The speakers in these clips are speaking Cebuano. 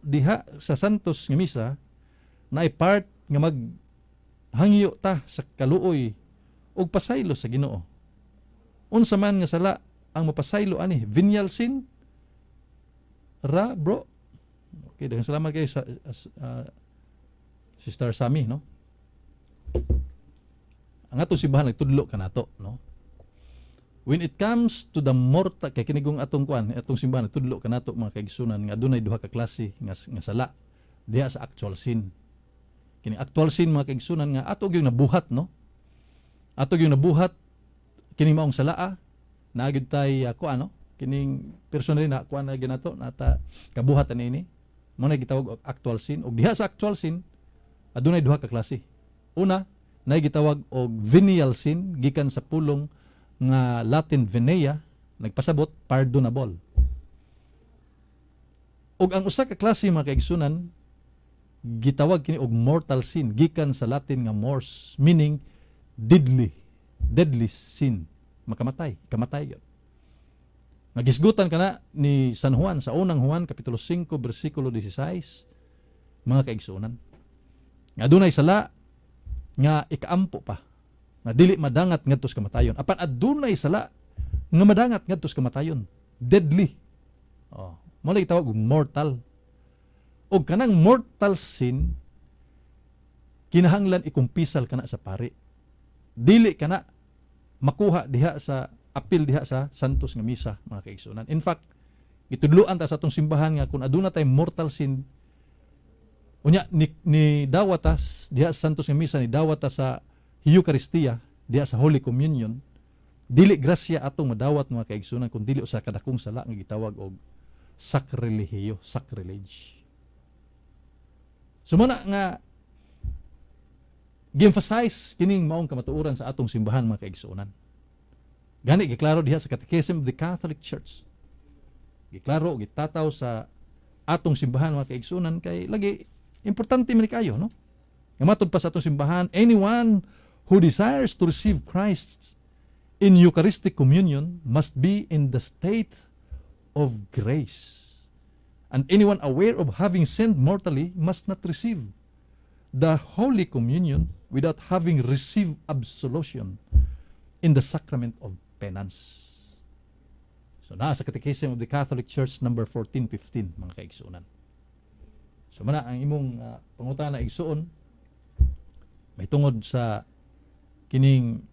Diha sa Santos nga Misa naay part nga mag hangyo ta sa kaluoy ug pasaylo sa Ginoo. Unsa man nga sala ang mapasaylo ani, venial sin ra, bro? Okay, daghang salamat kayo sa Sister Sami, no? Ang atong simbahan nagtudlo kanato, no? When it comes to the mortal, kay kinigong atong kuan, atong simbahan nagtudlo kanato, mga kaigsunan, nga adunay duha ka klase nga sala diha sa actual sin. Kini actual sin, mga kaigsunan, nga ato gyud nabuhat, no? Ato gyud nabuhat kining maong salaa, naa gyud tay kuan, no? Kining personally na kuan na ginato nata kabuhat ani ini. Mao na gitawag og actual sin. Ug diha sa actual sin adunay duha ka klase. Una, nay gitawag og venial sin, gikan sa pulong nga Latin venia, nagpasabot pardonable. Ug ang usa ka klase, mga kaigsunan, gitawag kini og mortal sin, gikan sa Latin nga mors, meaning deadly, deadly sin, makamatay, kamatay gyud. Nagisgutan kana ni San Juan sa Unang Juan kapitulo 5 bersikulo 16, mga kaigsunan. Nga adunay sala nga ikaampo pa nga dili madangat ngadto sa kamatayon. Apan adunay sala nga madangat ngadto sa kamatayon. Deadly. Oh, mao lagi tawag og mortal. Og kanang mortal sin, kinahanglan ikumpisal kana sa pari. Dili kana makuha diha sa apil diha sa Santos nga Misa, mga kaigsunan. In fact, gitudloan ta sa atong simbahan nga kung aduna tay mortal sin, unya ni dawat ta diha sa Santos nga Misa, ni dawat ta sa Eucharistia, diha sa Holy Communion, dili grasya atong madawat, mga kaigsunan, kung dili usa ka dakong sala nga gitawag og sakrilehiyo, sacrilege. So mao na nga gi-emphasize kining maong kamatuoran sa atong simbahan, mga kaigsuonan. Gani giklaro diha sa Catechism of the Catholic Church. Giklaro, gitataw sa atong simbahan, mga kaigsuonan, kay lagi importante man ni kayo, no? Nga matod pa sa atong simbahan, anyone who desires to receive Christ in Eucharistic communion must be in the state of grace. And anyone aware of having sinned mortally must not receive the Holy Communion without having received absolution in the sacrament of penance. So naa sa Catechism of the Catholic Church number 1415, mga kaigsuonan. So mao na ang imong pangutana, igsuon, may tungod sa kining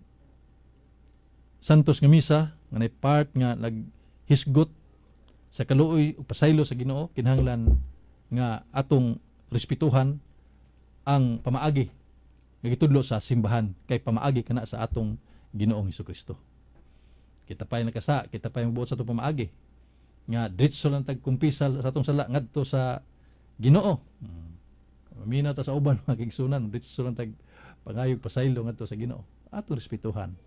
Santos nga Misa nga nay part nga naghisgot sa kaluoy ug pasaylo sa Ginoo, kinahanglan nga atong respetuhan ang pamaagi nga gitudlo sa simbahan kay pamaagi kana sa atong Ginoong Hesukristo. Kita pa'y nakasa, kita pa'y mabuot sa atong pamaagi nga diretso lang tag kumpisal sa atong sala ngadto sa Ginoo. Maminaw ta sa uban, mga kaigsunan, diretso lang tag pangayog pasaylo ngadto sa Ginoo. Atong respetuhan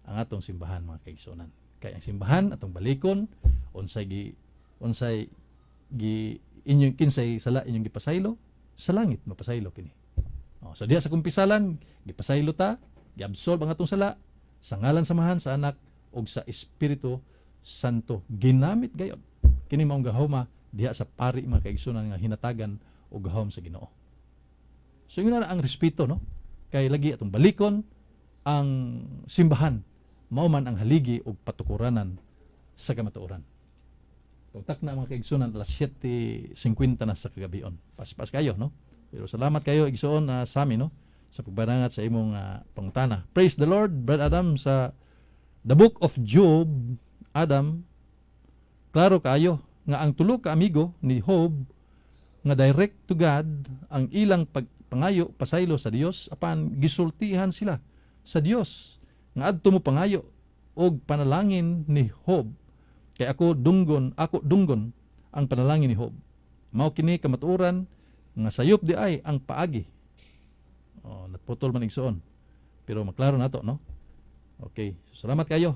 ang atong simbahan, mga kaigsunan. Kay ang simbahan atong balikon unsay gi inyong, kinsay sala inyong gipasaylo sa langit, mapasaylo kini. Oh, so diha sa kumpisalan gipasaylo ta, giabsolve ang atong sala sa ngalan sa Amahan, sa Anak ug sa Espiritu Santo. Ginamit gayod kini maong gahoma diha sa pari, mga kaigsunan, nga hinatagan og gahom sa Ginoo. So yun na ang respeto, no? Kay lagi atong balikon ang simbahan, mao man ang haligi og patukuranan sa kamatuoran. Tugtak na, mga kaigsunan, alas 7:50 na sa kagabion. Paspas kayo, no? Pero salamat kayo, igsuon na sa amin, no? Sa pagbarangat sa imong pangutana. Praise the Lord, Brad Adam, sa the Book of Job, Adam, klaro kayo nga ang tulo ka amigo ni Job nga direct to God ang ilang pagpangayo pasaylo sa Dios, apan gisultihan sila sa Dios nga adto mo pangayo og panalangin ni Job kay ako dunggon ang panalangin ni Job. Mao kini kamatuoran nga sayop di ay ang paagi. Oh, naputol man, igsuon, pero maklaro nato, no? Okay, so, salamat kayo.